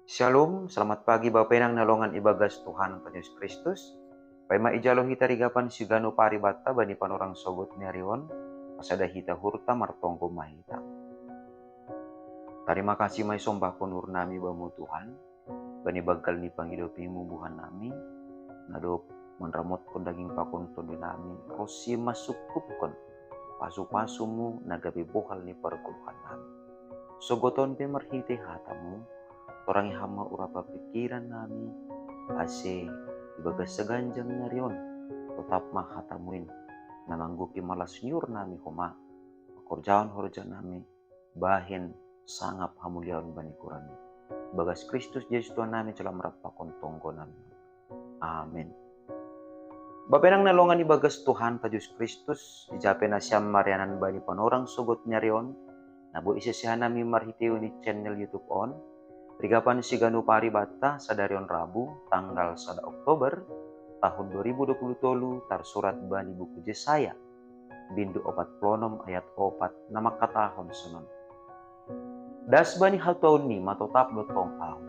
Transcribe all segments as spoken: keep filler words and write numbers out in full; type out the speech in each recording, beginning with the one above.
Shalom, selamat pagi Bapa inang na longan ibagas Tuhan Yesus Kristus. Paima ijalo hita rigapan sigano paribatta bani panorang sogot ni ari on, pasada hita hurta martonggo mahita. Tarima kasih mai sombah ponur nami bamu Tuhan, bani bagal ni pangidopimu buhan nami, nadop manramotkon daging pakon tondi nami, rosi masukupkon pasu-pasumu na gabe bohal ni pargoluhan nami. Sogoton pe marhite hatamu, torangi hama urapa pikiran nami, ase ibagas saganjang ni ari on, totap ma hatamuin, na mangguki malas niur nami homa, korjaon horja nami, bahen sangap hamuliaon bani goranmu. Bagas Kristus Jesus Tuhan nami jala marapakon tonggo nami. Amen. Bapa inang na longan ibagas Tuhan Yesus Kristus, ijape nasiam marianan bani panorang sogot ni ari on, na boi isesehannami marhiteu ni channel YouTube on, rigapan sigano paribatta sadari on Rabu, tanggal sada Oktober, tahun dua ribu dua puluh tolu, tarsurat bani buku Jesaya, bindu opat puluh onom ayat opat na mangkatahon sonon. Das bani hatuaon nima totap do tong Ahu.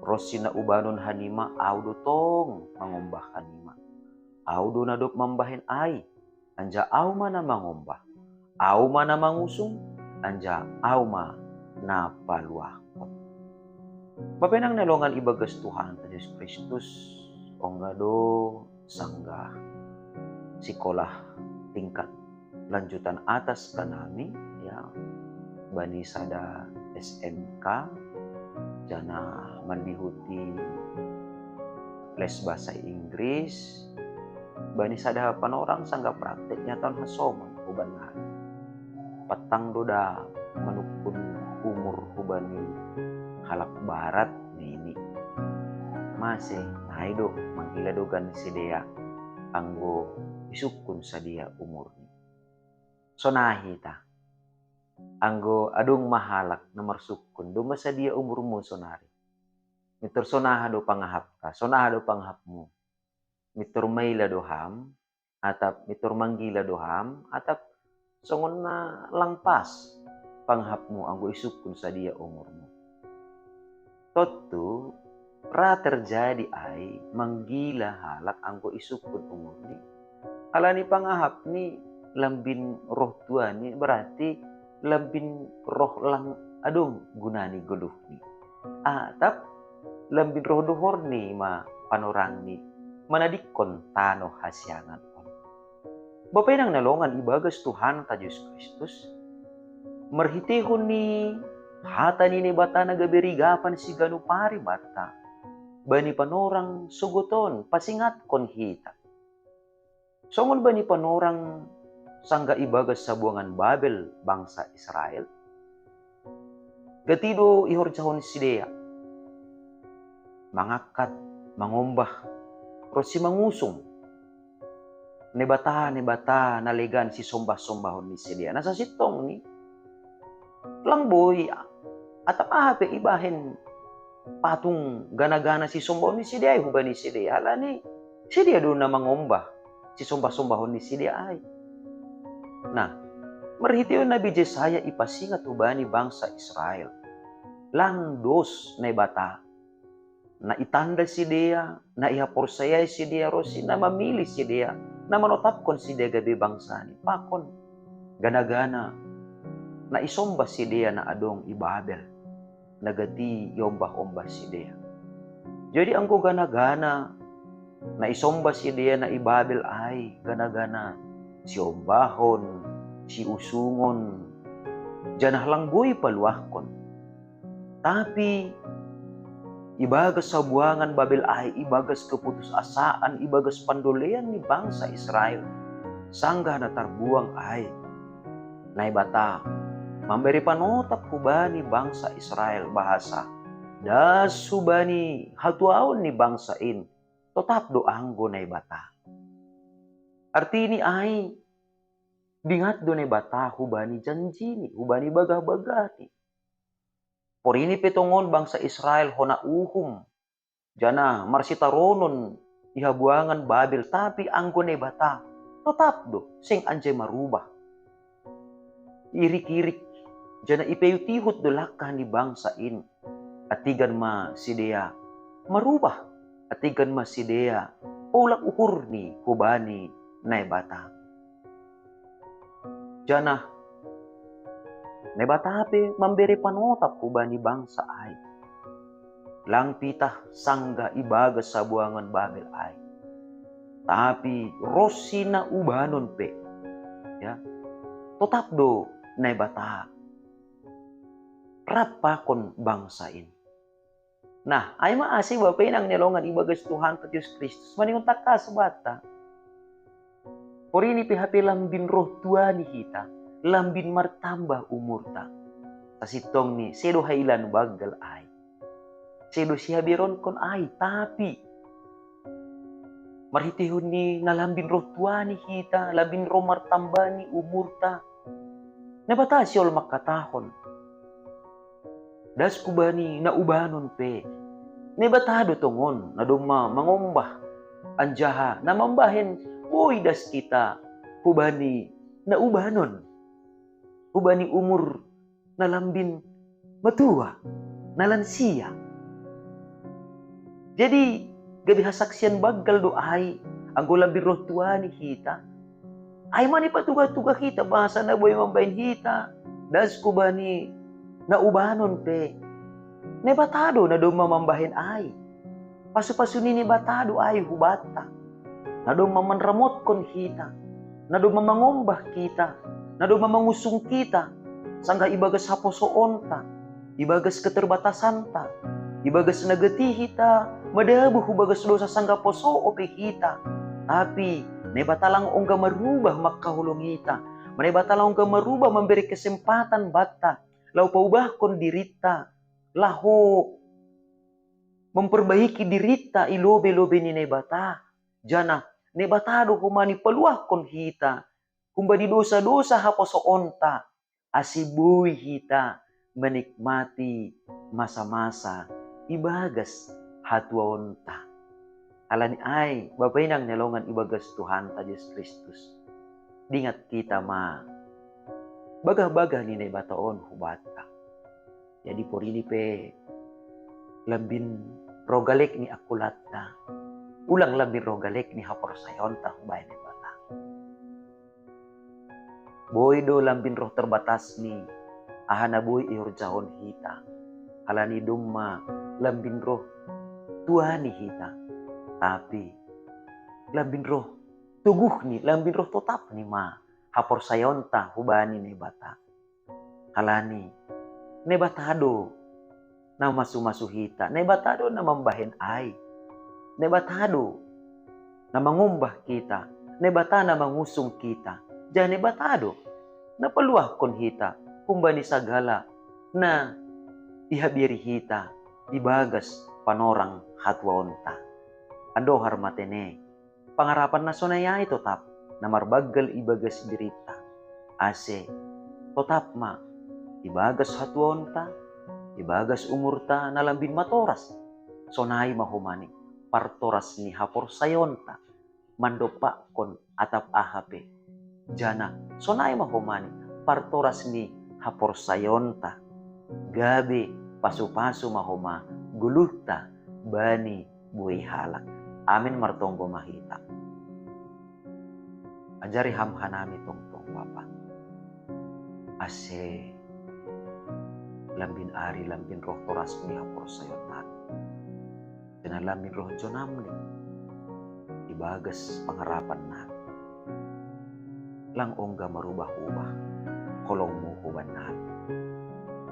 Rosi na ubanon hanima Ahu do tong mangombah hanima. Ahu do na dob mambahen ai, anjaha Ahu ma na mangombah. Ahu ma na mangusung, anjaha Ahu ma na paluahkon. Bapa inang na longan ibagas Tuhan Yesus Kristus, ongga do sanggah sikolah tingkat lanjutan atas kanami, ya, bani sada S M K, jana mandihuti les bahasa Inggris, bani sada panorang sanggah praktek nyaton hasomon huban nami. Patang do da manungkun umur hubani halak barat nini. Mase, nai do manggila dogan sidea anggo isungkun sadia umurni. Sonai hita. Anggo adong ma halak na marsungkun, domma sadia umurmu sonari. Mintor sonaha do pangahapta, sonaha do pangahapmu. Mintor maila do ham, atap mintor manggila do ham, atap songon na lang pas pangahapmu anggo isungkun sadia umurmu. Tontu ra terjadi ai manggila halak anggo isungkun umurni. Alani pangahapni lambin roh tuani, berarti lambin roh lang adong gunani goluhni. Atap lambin roh dohorni ma panorangni manadingkon tano hasiangan on. Bapa inang na longan ibagas Tuhanta Jesus Kristus, marhitehon ni hata ni Naibata na gabe rigapan siganup ari banta, bani panorang sogot on pasingatkon hita. Songon bani panorang sanggah ibagas sabuangan Babel bangsa Israel, gati do ihorjahon sidea mangangkat, mangombah, ronsi mangusung naibata-naibata na legan sisombah-sombahon ni sidea. Na sasintongni lang boi, atap aha pe ibahen patung gana-gana sisombahon ni sidea ai hubani sidea, alani sidea do na mangombah sisombah-sombahon ni sidea ai. Nah, marhitehon Nabi Jesaya ipasingat hubani bangsa Israel, lang dos Naibata na itanda sidea, na ihaporsayai sidea ronsi na mamilih sidea, na manotapkon sidea gabe bangsani, pakon gana-gana na isombah sidea na adong i Babel, na gati iombah-ombah sidea. Jadi anggo gana-gana na isombah sidea na i Babel ai, gana-gana siombahon, siusungon, janah lang boi paluahkon. Tapi ibagas sabuangan Babel ai, ibagas keputusasaan, ibagas pandolean ni bangsa Israel, sanggah na tarbuang ai, Naibata mambere panotap hubani bangsa Israel bahasa das hubani hatuaon ni bangsa in totap do anggo Naibata. Artini ai, dingat do Naibata hubani janjini, hubani bagah-bagahni. Porini pe tongon bangsa Israel hona uhum, janah marsitaronon i habuangan Babel, tapi anggo Naibata totap do, seng anjai marubah. Irik-irik, janah ipeihut-ihut do langkah ni bangsa in. Atigan ma sidea marubah, atigan ma sidea paulak uhurni hubani Naibata. Janah Naibata pe mambere panotap hubani bangsa ai. Lang pitah sanggah ibagas sabuangan Babel ai. Tapi ros si na ubanon pe, ya, totap do Naibata rap pakon bangsa in. Nah, ai ma ase bapa inang ni longan ibagas Tuhanta Jesus Kristus maningon tangkas banta. Porini pe hape lambin roh tuani hita, lambin martambah umurta. Sasintongni sedo hailan banggal ai, sedo sihaberonkon ai, tapi marhiteihon ni na lambin roh tuani hita, lambin roh martambani umurta, Naibata sihol mangkatahon, das hubani na ubanon pe. Naibata do tongon na domma mangombah, anjaha na mambahen boi das hita hubani na ubanon, hubani umur na lambin matua, na lansia. Jadi gabe hasaksian banggal do ai, anggo lambin roh tuani hita. Ai ma nipatugah-tugah hita bangsa na boi mambahen hita das hubani na ubanon pe. Naibata do na domma mambahen ai. Pasu-pasu ni Naibata do ai hubanta, na domma manramotkon hita, na domma mangombah hita, na domma mangusung hita, sanggah ibagas haposoonta, ibagas keterbatasanta, ibagas na gati hita madabuh hubagas dosa sanggah poso ope hita. Tapi Naibata lang ongga marubah mangkaholongi hita, Naibata lang ongga marubah mambere kesempatan banta laho paubahkon dirinta, laho memperbaiki dirinta i lobe-lobe ni Naibata. Janah Naibata do homa nipaluahkon hita humbani dosa-dosa haposoonta, ase boi hita menikmati masa-masa ibagas hatuaonta. Halani ai, bapa inang ni longan ibagas Tuhanta Jesus Kristus, dingat hita ma bagah-bagah ni Naibata on hubanta. Jadi porini pe lambin roh galek ni angkulatta, ulang lambin roh galek ni haporsayaonta hubahen Naibata. Boi do lambin roh terbatas ni aha na boi ihorjahon hita, halani domma lambin roh tuani hita, tapi lambin roh toguh ni, lambin roh totap ni ma haporsayaonta hubani Naibata. Halani Naibata do na masu-masu hita, Naibata do na mambahen ai, Naibata do na mangombah hita, Naibata na mangusung hita, janah Naibata do na paluahkon hita humbani sagala na ihabiri hita ibagas panorang hatuaonta. Andohar ma tene, pangarapan na sonai ai totap na marbanggal ibagas dirinta, ase totap ma ibagas hatuaonta, ibagas umurta na lambin matoras. Sonai ma homa ni partoras ni haporsayaonta mandompakkon atap aha pe. Janah sonai ma homa ni partoras ni haporsayaonta, gabe pasu-pasu ma homa goluhta bani buei halak. Amin. Martonggo ma hita. Ajari Ham hanami tongtong, Bapa, ase lambin ari lambin roh toras ni haporsayaonnami, janah lambin roh jonamni ibagas pangarapan nami. Lang ongga marubah-ubah holongmu huban nami.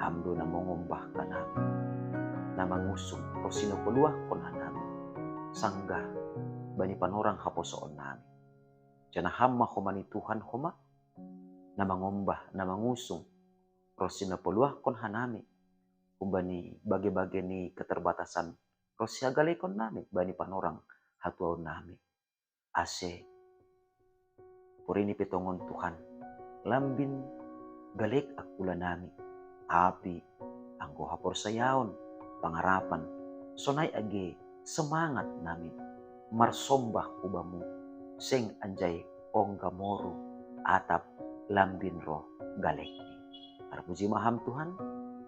Ham do na mangombahkon nami, na mangusung ronsi na paluahkon hanami sanggah bani panorang haposoonnami. Janah Ham ma homa ni Tuhan homa, na mangombah, na mangusung ronsi na paluahkon hanami humbani bage-bage ni keterbatasan ronsi hagalekonnami bani panorang hatuaonnami. Ase porini pe tongon Tuhan, lambin galek angkulanami, tapi anggo haporsayaon, pangarapan, sonai age semangatnami marsombah hu Bamu, seng anjai ongga moru atap lambin roh galekni. Tarpuji ma Ham Tuhan,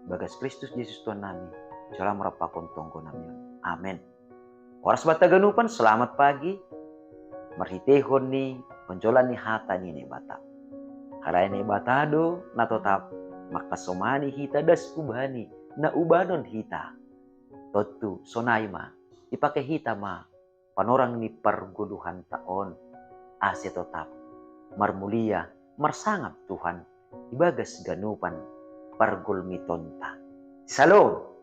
bagas Kristus Jesus Tuhannami. jala marapakon tonggo nami on. Amen. Horas banta ganupan, selamat pagi. Marhiteihon ni panjoloan ni hata ni Naibata. Halani Naibata do na totap mangkasomani hita das ubani na ubanon hita. Tontu sonai ma, ipake hita ma panorang ni pargoluhanta on, ase totap marmulia, marsangap Tuhan ibagas ganupan pargulmitonta. Shalom.